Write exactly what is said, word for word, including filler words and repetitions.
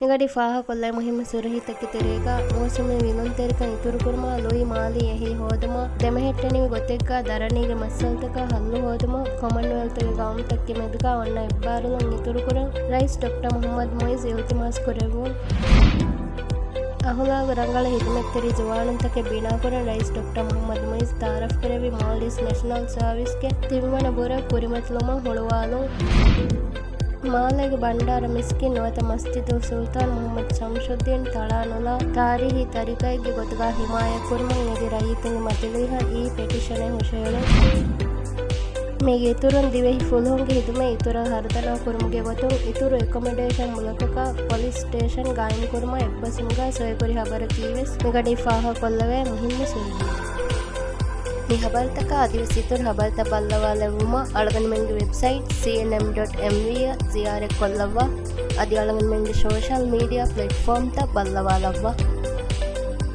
މިގަޑި ފާހަގަކޮށްލައި މުހިއްމު ސުރުހީތަކެތި ތެރޭގަ، މޫސުމީ ވިލުންތެރިކަން އިތުރުކުރުމަށް ލުއި މާލީ އެހީ ހޯދުމަށް، ދެމެހެއްޓެނިވި ގޮތެއްގަ ދަރަނީގެ މައްސަލަތަކަށް ހައްލު ހޯދުމަށް، ކޮމަންވެލްތުގެ ގައުމުތަކުގެ މެދުގަ އޮންނަ އެއްބާރުލުން އިތުރުކުރަން ރައީސް ޑޮކްޓަރ މުހައްމަދު މުއިއްޒު އިލްތިމާސް ކުރެއްވުން. އަހުލާގު ރަނގަޅު ހިދުމަތްތެރި ޒުވާނުންތަކެއް ބިނާކުރަން ރައީސް ޑޮކްޓަރ މުހައްމަދު މުއިއްޒު ތައާރަފްކުރެއްވި މޯލްޑިވްސް ނެޝަނަލް ސާވިސްގެ ތިންވަނަ ބުރަށް ކުރިމަތިލުމަށް ހުޅުވާލުން. މާލޭގެ ބަންޑާރަ މިސްކިތް ނުވަތަ މަސްޖިދު ސުލްޠާން މުހައްމަދު ޝަމްޝުއްދީން ތަޅާ ނުލާ، ތާރީހީ ތަރިކައެއްގެ ގޮތުގަ ހިމާޔަތްކުރުމަށް އެދި ރައްޔިތުންގެ މަޖިލީހަށް އީ ޕެޓިޝަނެއް ހުށަހެޅުން. މީގެ އިތުރުން، ދިވެހި ފުލުހުންގެ ހިދުމަތް އިތުރަށް ހަރުދަނާ ކުރުމުގެ ގޮތުން، އިތުރު އެކޮމޮޑޭޝަން މުލަކަކަށް ޕޮލިސް ސްޓޭޝަން ގާއިމްކުރުމަށް އެއްބަސްވުމުގަ ސޮއިކުރި ހަބަރަކީވެސް މިގަޑީ ފާހަގަކޮށްލެވޭ މުހިއްމު ސުރުހީ. މި ހަބަރުތަކާ އަދިވެސް އިތުރު ހަބަރުތައް ބައްލަވާލެއްވުމަށް އަޅުގަނޑުމެންގެ ވެބްސައިޓް ސީއެންއެމް ޑޮޓް އެމްވީ އަށް ޒިޔާރަތްކޮށްލައްވާ. އަދި އަޅުގަނޑުމެންގެ ސޯޝަލް މީޑިއާ ޕްލެޓްފޯމްތައް ބައްލަވާލައްވާ.